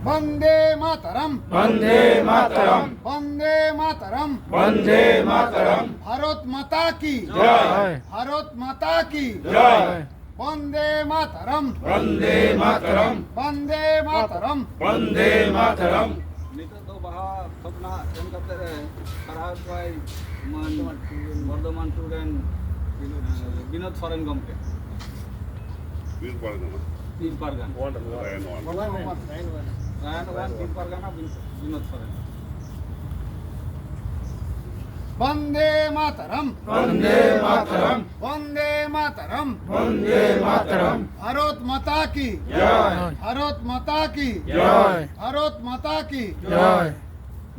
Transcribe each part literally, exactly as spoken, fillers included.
वंदे मातरम। वंदे मातरम। वंदे मातरम। वंदे मातरम। भारत माता की जय। भारत माता की जय। वंदे मातरम। वंदे मातरम। वंदे मातरम। वंदे मातरम। ᱱᱤᱛᱚᱜ ᱫᱚ ᱵᱟᱦᱟ ᱛᱷᱚᱯᱱᱟ ᱮᱢ ᱠᱟᱛᱮ ᱨᱮ ᱥᱟᱨᱦᱟᱣ ᱠᱚᱣᱟᱭ ᱢᱟᱹᱱ ᱵᱚᱨᱫᱷᱚᱢᱟᱱ ᱴᱩ ᱨᱮᱱ ᱵᱤᱱᱳᱫ ᱥᱚᱨᱮᱱ ᱜᱚᱢᱠᱮ᱾ ᱵᱤᱨ ᱯᱟᱨᱜᱟᱱᱟ᱾ ᱵᱤᱨ ᱯᱟᱨᱜᱟᱱᱟ᱾ ᱨᱟᱭᱟᱱ ᱣᱟᱱ᱾ ᱨᱟᱭᱟᱱ ᱣᱟᱱ ᱵᱤᱨ ᱯᱟᱨᱜᱟᱱᱟ ᱵᱤᱱ-, ᱵᱤᱱᱳᱫ ᱥᱚᱨᱮᱱ᱾ वंदे मातरम। वंदे मातरम। वंदे मातरम। वंदे मातरम। भारत माता की जय। भारत माता की जय। भारत माता की जय।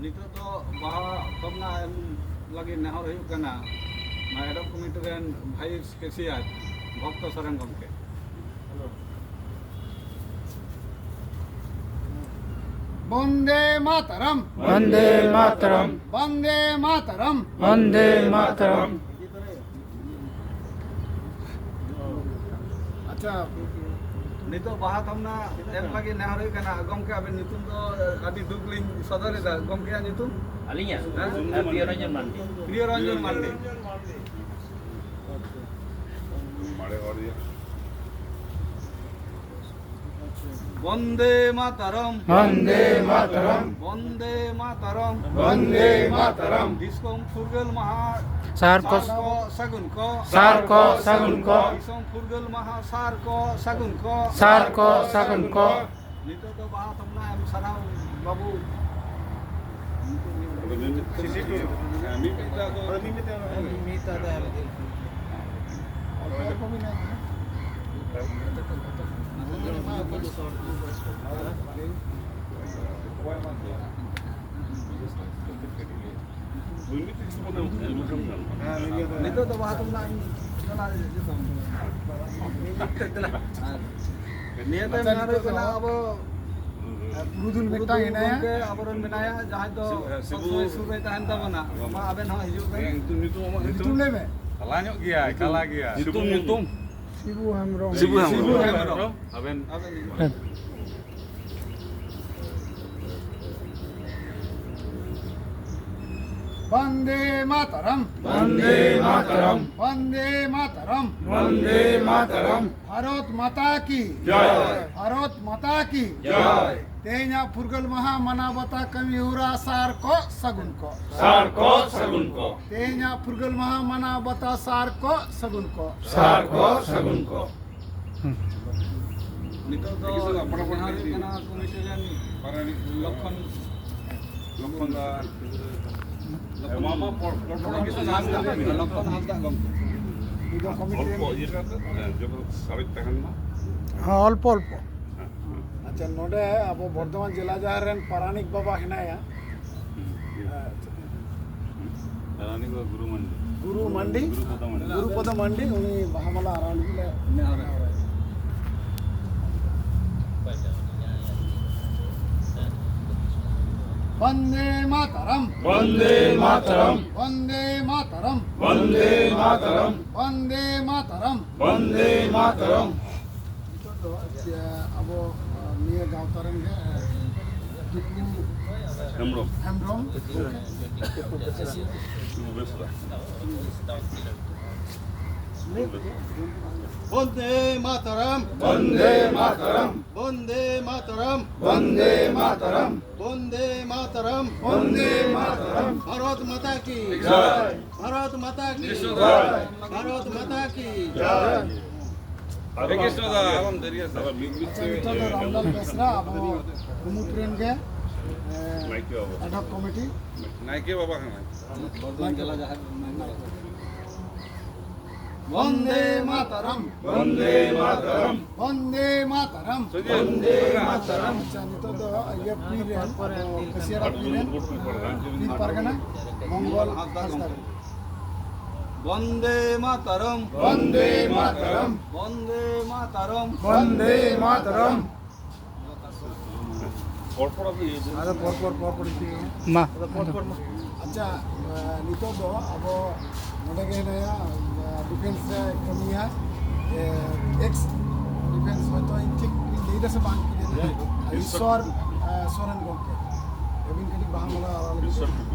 ᱱᱤᱛᱚᱜ ᱫᱚ ᱵᱟᱦᱟ ᱛᱷᱚᱯᱱᱟ ᱮᱢ ᱞᱟᱹᱜᱤᱫ ᱱᱮᱦᱚᱨ ᱦᱩᱭᱩᱜ ᱠᱟᱱᱟ ᱱᱚᱣᱟ ᱮᱰᱚᱯ ᱠᱚᱢᱤᱴᱤ ᱨᱮᱱ ᱵᱷᱟᱭᱤᱥ ᱠᱮᱥᱤᱭᱟᱨ ᱵᱷᱚᱠᱛᱚ ᱥᱚᱨᱮᱱ ᱜᱚᱢᱠᱮ᱾ वंदे मातरम। वंदे मातरम। वंदे मातरम। वंदे मातरम। ᱟᱪᱪᱷᱟ, ᱱᱤᱛᱚᱜ ᱵᱟᱦᱟ ᱛᱷᱟᱯᱱᱟ ᱮᱢ ᱞᱟᱹᱜᱤᱫ ᱱᱮᱦᱚᱨ ᱦᱩᱭᱩᱜ ᱠᱟᱱᱟ᱾ ᱜᱚᱢᱠᱮ, ᱟᱵᱮᱱ ᱧᱩᱛᱩᱢ ᱫᱚ ᱟᱹᱰᱤ ᱫᱩᱠ ᱞᱤᱧ ᱥᱚᱫᱚᱨ ᱮᱫᱟ᱾ ᱜᱚᱢᱠᱮᱭᱟᱜ ᱧᱩᱛᱩᱢ? ᱟᱹᱞᱤᱧᱟᱜ? ᱦᱮᱸ? ᱦᱮᱸ, ᱯᱤᱭᱳ ᱨᱚᱧᱡᱚᱱ ᱢᱟᱱᱰᱤ᱾ ᱯᱤᱭᱳ ᱨᱚᱧᱡᱚᱱ ᱢᱟᱱᱰᱤ᱾ ᱢᱟᱨᱮ ᱦᱚᱲ ᱜᱮ᱾ ᱵᱚᱱᱫᱮ ᱢᱟᱛᱟᱨᱚᱢ᱾ ᱵᱚᱱᱫᱮ ᱢᱟᱛᱟᱨᱚᱢ᱾ ᱵᱚᱱᱫᱮ ᱢᱟᱛᱟᱨᱚᱢ᱾ ᱵᱚᱱᱫᱮ ᱢᱟᱛᱟᱨᱚᱢ᱾ ᱫᱤᱥᱚᱢ ᱯᱷᱩᱨᱜᱟᱹᱞ ᱢᱟᱦᱟ ᱥᱟᱨ ᱠᱚ ᱥᱟᱨ ᱠᱚ ᱥᱟᱹᱜᱩᱱ ᱠᱚ᱾ ᱥᱟᱨ ᱠᱚ ᱥᱟᱹᱜᱩᱱ ᱠᱚ᱾ ᱫᱤᱥᱚᱢ ᱯᱷᱩᱨᱜᱟᱹᱞ ᱢᱟᱦᱟ ᱥᱟᱨ ᱠᱚ ᱥᱟᱹᱜᱩᱱ ᱠᱚ᱾ ᱥᱟᱨ ᱠᱚ ᱥᱟᱹᱜᱩᱱ ᱠᱚ᱾ ᱱᱤᱛᱚᱜ ᱫᱚ ᱵᱟᱦᱟ ᱛᱷᱟᱯᱱᱟ ᱮᱢ ᱥᱟᱨᱦᱟᱣ ᱵᱟᱹᱵᱩ᱾ ᱟᱫᱚ ᱢᱤᱫ, ᱢᱤᱫ, ᱥᱤᱥᱤ ᱴᱩᱰᱩ᱾ ᱦᱮᱸ, ᱢᱤᱫ ᱢᱤᱫ ᱫᱚ ᱟᱫᱚ ᱟᱫᱚ ᱢᱤᱫ ᱢᱤᱫ ᱫᱚ ᱟᱫᱚ ᱮᱢ ᱤᱫᱤ᱾ ᱱᱤᱛᱚᱜ ᱫᱚ ᱵᱟᱦᱟ ᱛᱩᱢᱫᱟᱜ ᱤᱧ ᱪᱟᱞᱟᱜ ᱡᱚᱛᱚ᱾ ᱟᱨ ᱱᱤᱭᱟᱹ ᱛᱟᱭᱚᱢ ᱟᱪᱪᱷᱟ, ᱡᱟᱦᱟᱸ ᱦᱩᱭᱩᱜ ᱱᱤᱛᱚᱜ ᱫᱚ ᱠᱟᱱᱟ ᱟᱵᱚ ᱯᱩᱨᱩᱫᱷᱩᱞ ᱢᱤᱫᱴᱟᱝ ᱜᱩᱨᱩ ᱦᱮᱱᱟᱭᱟ᱾ ᱜᱚᱢᱠᱮ ᱟᱵᱚᱨᱮᱱ ᱢᱮᱱᱟᱭᱟ, ᱡᱟᱦᱟᱸᱭ ᱫᱚ ᱥᱤᱵᱩ, ᱥᱚᱵ ᱥᱚᱢᱚᱭ ᱥᱩᱨ ᱨᱮ ᱛᱟᱦᱮᱱ ᱛᱟᱵᱚᱱᱟ᱾ ᱢᱟ ᱟᱵᱮᱱ ᱦᱚᱸ ᱦᱤᱡᱩᱜ ᱵᱮᱱ᱾ ᱧᱩᱛᱩᱢ, ᱧᱩᱛᱩᱢ ᱟᱢᱟᱜ ᱧᱩᱛᱩᱢ? ᱧᱩᱛᱩᱢ ᱞᱟᱹᱭ ᱢᱮ᱾ ᱠᱟᱞᱟ ᱧᱚᱜ ᱜᱮᱭᱟᱭ, ᱠᱟᱞᱟ ᱜᱮᱭᱟᱭ᱾ ᱧᱩᱛᱩᱢ, ᱧᱩᱛᱩᱢ᱾ ᱥᱤᱵᱩ ᱦᱮᱢᱵᱨᱚᱢ᱾ ᱥᱤᱵᱩ ᱦᱮᱢᱵᱨᱚᱢ᱾ ᱟᱵᱮᱱ? ᱟᱵᱮᱱ᱾ ᱦᱮᱸ᱾ वंदे मातरम। वंदे मातरम। वंदे मातरम। वंदे मातरम। भारत माता की जय। भारत माता की जय। तेहेᱧᱟᱜ ᱯᱷᱩᱨᱜᱟᱹᱞ ᱢᱟᱦᱟ ᱢᱟᱱᱟᱣ ᱵᱟᱛᱟᱣ ᱠᱟᱹᱢᱤ ᱦᱚᱨᱟ ᱥᱟᱨ ᱠᱚ ᱥᱟᱹᱜᱩᱱ ᱠᱚ᱾ ᱥᱟᱨ ᱠᱚ ᱥᱟᱹᱜᱩᱱ ᱠᱚ᱾ ᱛᱮᱦᱮᱧᱟᱜ ᱯᱷᱩᱨᱜᱟᱹᱞ ᱢᱟᱦᱟ ᱢᱟᱱᱟᱣ ᱵᱟᱛᱟᱣ ᱥᱟᱨ ᱠᱚ ᱥᱟᱹᱜᱩᱱ ᱠᱚ᱾ ᱥᱟᱨ ᱠᱚ ᱥᱟᱹᱜᱩᱱ ᱠᱚ᱾ ᱱᱤᱛᱚᱜ ᱫᱚ ᱡᱟᱦᱟᱸ ᱦᱩᱭᱩᱜ ᱠᱟᱱᱟ ᱠᱚᱢᱤᱴᱤ ᱨᱮᱱ ᱞᱚᱠᱷᱚᱱ, ᱞᱚᱠᱷᱚᱱ ᱫᱟ, ᱞᱚᱠᱷᱚᱱ ᱦᱟᱸᱥᱫᱟ ᱜᱚᱢᱠᱮ᱾ ᱦᱮᱸ, ᱚᱞᱯᱚ ᱚᱞᱯᱚ᱾ ᱟᱪᱪᱷᱟ, ᱱᱚᱰᱮ ᱟᱵᱚ ᱵᱚᱨᱫᱷᱚᱢᱟᱱ ᱡᱮᱞᱟ ᱡᱟᱦᱮᱨ ᱨᱮᱱ ᱯᱟᱨᱟᱱᱤᱠ ᱵᱟᱵᱟ ᱦᱮᱱᱟᱭᱟ᱾ ᱦᱮᱸ, ᱪᱮᱫ? ᱯᱟᱨᱟᱱᱤᱠ ᱵᱟᱵᱟ ᱜᱩᱨᱩ ᱢᱟᱱᱰᱤ᱾ ᱜᱩᱨᱩ ᱢᱟᱱᱰᱤ᱾ ᱜᱩᱨᱩ ᱯᱚᱫᱚ ᱢᱟᱱᱰᱤ᱾ ᱜᱩᱨᱩ ᱯᱚᱫᱚ ᱢᱟᱱᱰᱤ, ᱩᱱᱤ ᱵᱟᱦᱟ ᱢᱟᱞᱟ ᱟᱨᱟᱣ ᱞᱟᱹᱜᱤᱫ ᱞᱮ ᱱᱮᱦᱚᱨ᱾ वंदे मातरम। वंदे मातरम। वंदे मातरम। वंदे मातरम। वंदे मातरम। वंदे मातरम। ᱱᱤᱛᱚᱜ ᱫᱚ ᱡᱮ ᱟᱵᱚ, ᱱᱤᱭᱟᱹ ᱜᱟᱶᱛᱟ ᱨᱮᱱ ᱜᱮ, ᱫᱤᱠᱩ ᱦᱮᱢᱵᱨᱚᱢ᱾ ᱦᱮᱢᱵᱨᱚᱢ᱾ वंदे मातरम। वंदे मातरम। वंदे मातरम। वंदे मातरम। वंदे मातरम। वंदे मातरम। भारत माता की जय। भारत माता की जय। भारत माता की जय। ᱟᱪᱪᱷᱟ, ᱱᱤᱛᱚᱜ ᱫᱚ ᱨᱟᱢᱞᱟᱞ ᱵᱮᱥᱨᱟ, ᱟᱵᱚ ᱠᱩᱢᱩᱴ ᱨᱮᱱ ᱜᱮ, ᱮ, ᱱᱟᱭᱠᱮ ᱵᱟᱵᱟ᱾ Ad hoc committee᱾ ᱱᱟᱭᱠᱮ ᱵᱟᱵᱟ ᱠᱟᱱᱟᱭ᱾ ᱱᱟᱭᱠᱮ ᱵᱟᱵᱟ᱾ वंदे मातरम। वंदे मातरम। वंदे मातरम। ᱥᱚᱡᱷᱮ᱾ वंदे मातरम। ᱟᱪᱪᱷᱟ, ᱱᱤᱛᱚᱜ ᱫᱚ ᱤᱭᱟᱹ ᱯᱤ ᱨᱮᱱ, ᱟᱵᱚ ᱠᱟᱹᱥᱤᱭᱟᱲᱟ ᱯᱤ ᱨᱮᱱ, ᱯᱤ ᱯᱟᱨᱜᱟᱱᱟ ᱢᱚᱝᱜᱚᱞ ᱦᱟᱸᱥᱫᱟ᱾ वंदे मातरम। वंदे मातरम। वंदे मातरम। वंदे मातरम। ᱟᱫᱚ ᱯᱚᱨ ᱯᱚᱨ, ᱯᱚᱨ ᱯᱚᱨ ᱤᱫᱤ ᱦᱩᱭᱩᱜᱼᱟ᱾ ᱢᱟ᱾ ᱟᱫᱚ ᱯᱚᱨ ᱯᱚᱨ ᱢᱟ᱾ ᱟᱪᱪᱷᱟ, ᱱᱤᱛᱚᱜ ᱫᱚ ᱟᱵᱚ ᱱᱚᱰᱮ ᱜᱮ ᱦᱮᱱᱟᱭᱟ, ᱰᱤᱯᱷᱮᱱᱥ ᱨᱮ ᱠᱟᱹᱢᱤᱭᱟ, ᱮᱠᱥ ᱰᱤᱯᱷᱮᱱᱥ, ᱦᱚᱭᱛᱳ ᱤᱧ ᱴᱷᱤᱠ ᱤᱧ ᱞᱟᱹᱭ ᱫᱟ ᱥᱮ ᱵᱟᱝ, ᱤᱥᱥᱚᱨ ᱥᱚᱨᱮᱱ ᱜᱚᱢᱠᱮ, ᱟᱹᱵᱤᱱ ᱠᱟᱹᱴᱤᱡ ᱵᱟᱦᱟ ᱢᱟᱞᱟ ᱟᱨᱟᱣ ᱞᱟᱹᱜᱤᱫ᱾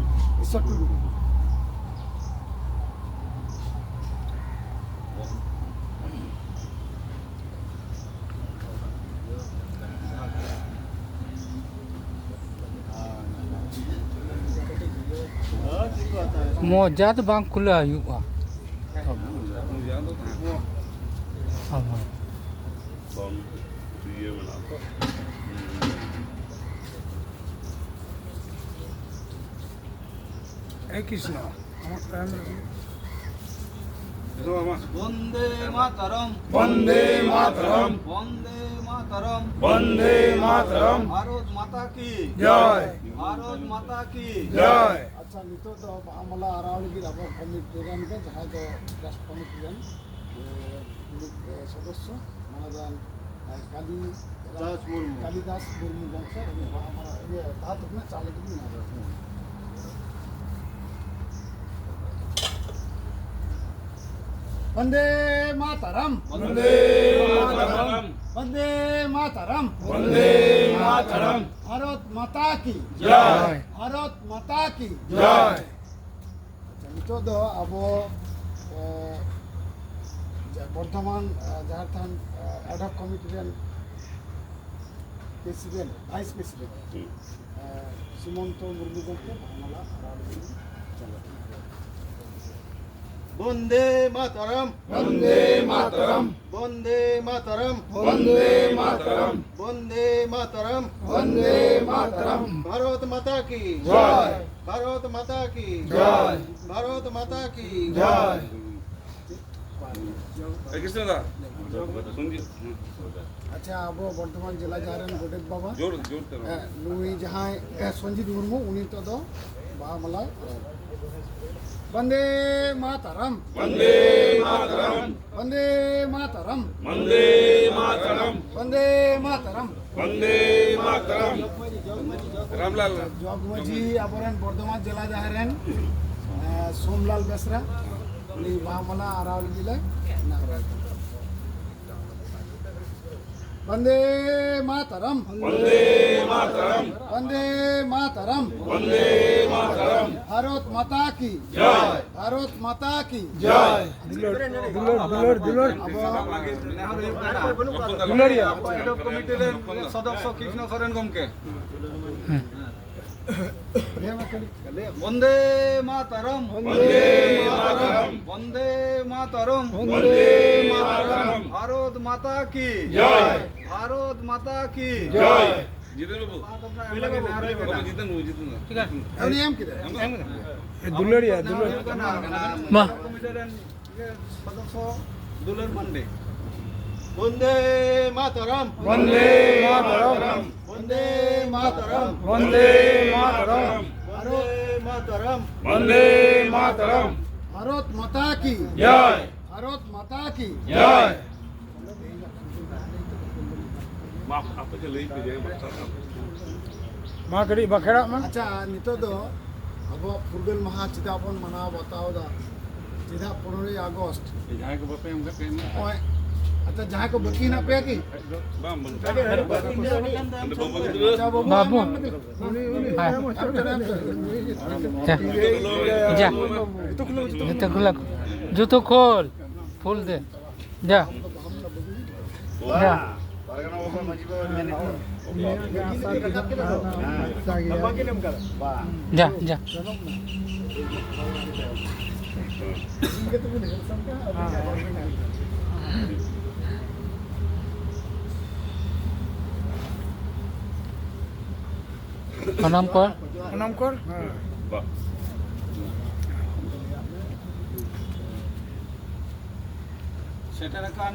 ᱤᱥᱚᱨ ᱴᱩᱰᱩ᱾ ᱢᱚᱡᱟ ᱫᱚ ᱵᱟᱝ ᱠᱷᱩᱞᱟᱹᱣ ᱦᱩᱭᱩᱜᱼᱟ᱾ ᱦᱳᱭ᱾ ᱦᱮ ᱠᱨᱤᱥᱱᱚ, ᱟᱢᱟᱜ ᱛᱟᱭᱚᱢ ᱨᱮ᱾ ᱵᱚᱱᱫᱮ ᱢᱟᱛᱟᱨᱟᱢ᱾ ᱵᱚᱱᱫᱮ ᱢᱟᱛᱟᱨᱟᱢ᱾ ᱵᱚᱱᱫᱮ ᱢᱟᱛᱟᱨᱟᱢ᱾ ᱵᱚᱱᱫᱮ ᱢᱟᱛᱟᱨᱟᱢ᱾ ᱵᱷᱟᱨᱚᱛ ᱢᱟᱛᱟ ᱠᱤ ᱡᱚᱭ᱾ ᱵᱷᱟᱨᱚᱛ ᱢᱟᱛᱟ ᱠᱤ ᱡᱚᱭ᱾ ᱟᱪᱪᱷᱟ, ᱱᱤᱛᱚᱜ ᱫᱚ ᱵᱟᱦᱟ ᱢᱟᱞᱟ ᱟᱨᱟᱣ ᱞᱟᱹᱜᱤᱫ ᱟᱵᱚ ᱠᱚᱢᱤᱴᱤ ᱨᱮᱱ ᱜᱮ ᱡᱟᱦᱟᱸᱭ ᱫᱚ ᱴᱨᱟᱥᱴ ᱠᱚᱢᱤᱴᱤ ᱨᱮᱱ, ᱮ, ᱢᱤᱫ, ᱮ, ᱥᱚᱫᱚᱥᱥᱚ, ᱢᱟᱱᱚᱛᱟᱱ, ᱮ, ᱠᱟᱞᱤ ᱫᱟᱥ ᱢᱩᱨᱢᱩ᱾ ᱠᱟᱞᱤᱫᱟᱥ ᱢᱩᱨᱢᱩ ᱜᱚᱢᱠᱮ, ᱩᱱᱤ ᱵᱟᱦᱟ ᱢᱟᱞᱟ, ᱤᱭᱟᱹ, ᱵᱟᱦᱟ ᱛᱷᱩᱠᱱᱟ ᱪᱟᱞ ᱞᱟᱹᱜᱤᱫ ᱤᱧ ᱮᱢᱟ ᱫᱮᱭᱟ᱾ ᱵᱚᱱᱫᱮ ᱢᱟᱛᱟᱨᱟᱢ᱾ ᱵᱚᱱᱫᱮ ᱢᱟᱛᱟᱨᱟᱢ᱾ ᱵᱚᱱᱫᱮ ᱢᱟᱛᱟᱨᱟᱢ᱾ ᱵᱚᱱᱫᱮ ᱢᱟᱛᱟᱨᱟᱢ᱾ ᱵᱷᱟᱨᱚᱛ ᱢᱟᱛᱟ ᱠᱤ ᱡᱚᱭ᱾ ᱵᱷᱟᱨᱚᱛ ᱢᱟᱛᱟ ᱠᱤ ᱡᱚᱭ᱾ ᱟᱪᱪᱷᱟ, ᱱᱤᱛᱚᱜ ᱫᱚ ᱟᱵᱚ, ᱮ, ᱡᱟ-, ᱵᱚᱨᱫᱷᱚᱢᱟᱱ, ᱮ, ᱡᱷᱟᱲᱠᱷᱚᱸᱰ, ᱮ, ᱮᱰᱦᱚᱠ ᱠᱚᱢᱤᱴᱤ ᱨᱮᱱ ᱯᱨᱮᱥᱤᱰᱮᱱᱴ, ᱵᱷᱟᱭᱤᱥ ᱯᱨᱮᱥᱤᱰᱮᱱᱴ, ᱮ, ᱥᱩᱢᱚᱱᱛᱚ ᱢᱩᱨᱢᱩ ᱜᱚᱢᱠᱮ ᱵᱟᱦᱟ ᱢᱟᱞᱟ ᱟᱨᱟᱣ ᱞᱟᱹᱜᱤᱫ ᱪᱟᱞᱟᱜ ᱠᱟᱱᱟ᱾ ᱵᱚᱱᱫᱮ ᱢᱟᱛᱟᱨᱟᱢ᱾ ᱵᱚᱱᱫᱮ ᱢᱟᱛᱟᱨᱟᱢ᱾ ᱵᱚᱱᱫᱮ ᱢᱟᱛᱟᱨᱟᱢ᱾ ᱵᱚᱱᱫᱮ ᱢᱟᱛᱟᱨᱟᱢ᱾ ᱵᱚᱱᱫᱮ ᱢᱟᱛᱟᱨᱟᱢ᱾ ᱵᱚᱱᱫᱮ ᱢᱟᱛᱟᱨᱟᱢ᱾ ᱵᱷᱟᱨᱚᱛ ᱢᱟᱛᱟ ᱠᱤ ᱡᱚᱭ᱾ ᱵᱷᱟᱨᱚᱛ ᱢᱟᱛᱟ ᱠᱤ ᱡᱚᱭ᱾ ᱵᱷᱟᱨᱚᱛ ᱢᱟᱛᱟ ᱠᱤ ᱡᱚᱭ᱾ ᱮ, ᱠᱨᱤᱥᱱᱚ ᱫᱟ, ᱥᱚᱧᱡᱤᱛ, ᱦᱩᱸ᱾ ᱟᱪᱪᱷᱟ, ᱟᱵᱚ ᱵᱚᱨᱫᱷᱚᱢᱟᱱ ᱡᱮᱞᱟ ᱡᱟᱦᱟᱸ ᱨᱮᱱ ᱜᱚᱰᱮᱛ ᱵᱟᱵᱟ, ᱡᱳᱨ, ᱡᱳᱨ ᱛᱮ ᱨᱚᱲ᱾ ᱮ, ᱱᱩᱭ ᱡᱟᱦᱟᱸᱭ, ᱮ, ᱥᱚᱧᱡᱤᱛ ᱢᱩᱨᱢᱩ, ᱩᱱᱤ ᱱᱤᱛᱚᱜ ᱫᱚ ᱵᱟᱦᱟ ᱢᱟᱞᱟᱭ ᱦᱚᱨᱚᱜᱟ᱾ ᱵᱚᱱᱫᱮ ᱢᱟᱛᱟᱨᱟᱢ᱾ ᱵᱚᱱᱫᱮ ᱢᱟᱛᱟᱨᱟᱢ᱾ ᱵᱚᱱᱫᱮ ᱢᱟᱛᱟᱨᱟᱢ᱾ ᱵᱚᱱᱫᱮ ᱢᱟᱛᱟᱨᱟᱢ᱾ ᱵᱚᱱᱫᱮ ᱢᱟᱛᱟᱨᱟᱢ᱾ ᱵᱚᱱᱫᱮ ᱢᱟᱛᱟᱨᱟᱢ᱾ ᱨᱟᱢᱞᱟᱞ᱾ ᱡᱚᱜᱽ ᱢᱟᱹᱡᱷᱤ ᱟᱵᱚᱨᱮᱱ ᱵᱚᱨᱫᱷᱚᱢᱟᱱ ᱡᱮᱞᱟ ᱡᱟᱦᱮᱨ ᱨᱮᱱ, ᱮ, ᱥᱳᱢᱞᱟᱞ ᱵᱮᱥᱨᱟ, ᱩᱱᱤ ᱵᱟᱦᱟ ᱢᱟᱞᱟ ᱟᱨᱟᱣ ᱞᱟᱹᱜᱤᱫ ᱞᱮ ᱱᱮᱦᱚᱨᱟᱭ ᱠᱟᱱᱟ᱾ वंदे मातरम। वंदे मातरम। वंदे मातरम। वंदे मातरम। भारत माता की जय। भारत माता की जय। ᱫᱩᱞᱟᱹᱲ, ᱫᱩᱞᱟᱹᱲ, ᱫᱩᱞᱟᱹᱲ, ᱫᱩᱞᱟᱹᱲ᱾ ᱟᱵᱚ ᱱᱮᱦᱚᱨ ᱦᱩᱭᱩᱜ ᱠᱟᱱᱟ᱾ ᱫᱩᱞᱟᱹᱲᱤᱭᱟᱹ᱾ ᱟᱵᱚ ᱮᱰᱦᱚᱠ ᱠᱚᱢᱤᱴᱤ ᱨᱮᱱ ᱥᱚᱫᱚᱥᱥᱚ ᱠᱨᱤᱥᱱᱚ ᱥᱚᱨᱮᱱ ᱜᱚᱢᱠᱮ᱾ ᱵᱚᱱᱫᱮ ᱢᱟᱛᱟᱨᱚᱢ᱾ ᱵᱚᱱᱫᱮ ᱢᱟᱛᱟᱨᱚᱢ᱾ ᱵᱚᱱᱫᱮ ᱢᱟᱛᱟᱨᱚᱢ᱾ ᱵᱚᱱᱫᱮ ᱢᱟᱛᱟᱨᱚᱢ᱾ ᱵᱷᱟᱨᱚᱛ ᱢᱟᱛᱟ ᱠᱤ ᱡᱚᱭ᱾ ᱵᱷᱟᱨᱚᱛ ᱢᱟᱛᱟ ᱠᱤ ᱡᱚᱭ᱾ ᱡᱤᱛᱮᱱ ᱵᱟᱵᱩ᱾ ᱵᱟᱵᱩ, ᱡᱤᱛᱮᱱ ᱵᱟᱵᱩ, ᱡᱤᱛᱮᱱ ᱵᱟᱵᱩ᱾ ᱴᱷᱤᱠ ᱟᱪᱷᱮ᱾ ᱩᱱᱤ ᱮᱢ ᱠᱮᱫᱟ᱾ ᱮᱢ ᱠᱮᱫᱟ᱾ ᱮ, ᱫᱩᱞᱟᱹᱲᱤᱭᱟ, ᱫᱩᱞᱟᱹᱲ᱾ ᱢᱟ᱾ ᱠᱚᱢᱤᱴᱤ ᱨᱮᱱ ᱤᱭᱟᱹ ᱥᱚᱫᱚᱥᱥᱚ ᱫᱩᱞᱟᱹᱲ ᱢᱟᱱᱰᱤ᱾ ᱵᱚᱱᱫᱮ ᱢᱟᱛᱟᱨᱟᱢ᱾ ᱵᱚᱱᱫᱮ ᱢᱟᱛᱟᱨᱟᱢ᱾ ᱵᱚᱱᱫᱮ ᱢᱟᱛᱟᱨᱟᱢ᱾ ᱵᱚᱱᱫᱮ ᱢᱟᱛᱟᱨᱟᱢ᱾ ᱵᱚᱱᱫᱮ ᱢᱟᱛᱟᱨᱟᱢ᱾ ᱵᱚᱱᱫᱮ ᱢᱟᱛᱟᱨᱟᱢ᱾ ᱵᱷᱟᱨᱚᱛ ᱢᱟᱛᱟ ᱠᱤ ᱡᱚᱭ᱾ ᱵᱷᱟᱨᱚᱛ ᱢᱟᱛᱟ ᱠᱤ ᱡᱚᱭ᱾ ᱢᱟ, ᱟᱯᱮ ᱜᱮ ᱞᱟᱹᱭ ᱯᱮ ᱡᱮ ᱢᱟᱥᱴᱟᱨ ᱥᱟᱵ᱾ ᱢᱟ ᱠᱟᱹᱴᱤᱡ ᱵᱟᱠᱷᱮᱲᱟᱜ ᱢᱟ᱾ ᱟᱪᱪᱷᱟ, ᱱᱤᱛᱚᱜ ᱫᱚ ᱟᱵᱚᱣᱟᱜ ᱯᱷᱩᱨᱜᱟᱹᱞ ᱢᱟᱦᱟ ᱪᱮᱫᱟᱜ ᱵᱚᱱ ᱢᱟᱱᱟᱣ ᱵᱟᱛᱟᱣ ᱮᱫᱟ? ᱪᱮᱫᱟᱜ ᱯᱚᱱᱨᱚᱭ ᱟᱜᱚᱥᱴ? ᱡᱟᱦᱟᱸᱭ ᱠᱚ ᱵᱟᱯᱮ ᱮᱢ ᱠᱟᱜ ᱠᱚᱣᱟ, ᱮᱢ ᱠᱟᱜ ᱠᱚᱣᱟ᱾ ᱱᱚᱜᱼᱚᱭ, ᱟᱪᱪᱷᱟ, ᱡᱟᱦᱟᱸᱭ ᱠᱚ ᱵᱟᱹᱠᱤ ᱦᱮᱱᱟᱜ ᱯᱮᱭᱟ ᱠᱤ? ᱵᱟᱝ, ᱵᱟᱹᱱᱩᱜ ᱠᱚᱣᱟ᱾ ᱟᱪᱪᱷᱟ, ᱵᱟᱹᱵᱩ, ᱵᱟᱹᱵᱩ᱾ ᱟᱢ ᱮᱢ ᱠᱟᱛᱮ᱾ ᱦᱮᱸ᱾ ᱟᱢ ᱠᱟᱛᱮ, ᱟᱢ ᱠᱟᱛᱮ᱾ ᱡᱟ᱾ ᱡᱟ᱾ ᱡᱚᱛᱚ ᱠᱷᱩᱞᱟᱹ ᱠᱚ᱾ ᱡᱚᱛᱚ ᱠᱷᱳᱞ᱾ ᱯᱷᱩᱞ ᱫᱮ᱾ ᱡᱟ᱾ ᱡᱟ᱾ ᱡᱟ, ᱡᱟ᱾ ᱯᱨᱚᱱᱟᱢ ᱠᱚᱨ᱾ ᱯᱨᱚᱱᱟᱢ ᱠᱚᱨ᱾ ᱦᱮᱸ᱾ ᱥᱮᱴᱮᱨ ᱟᱠᱟᱱ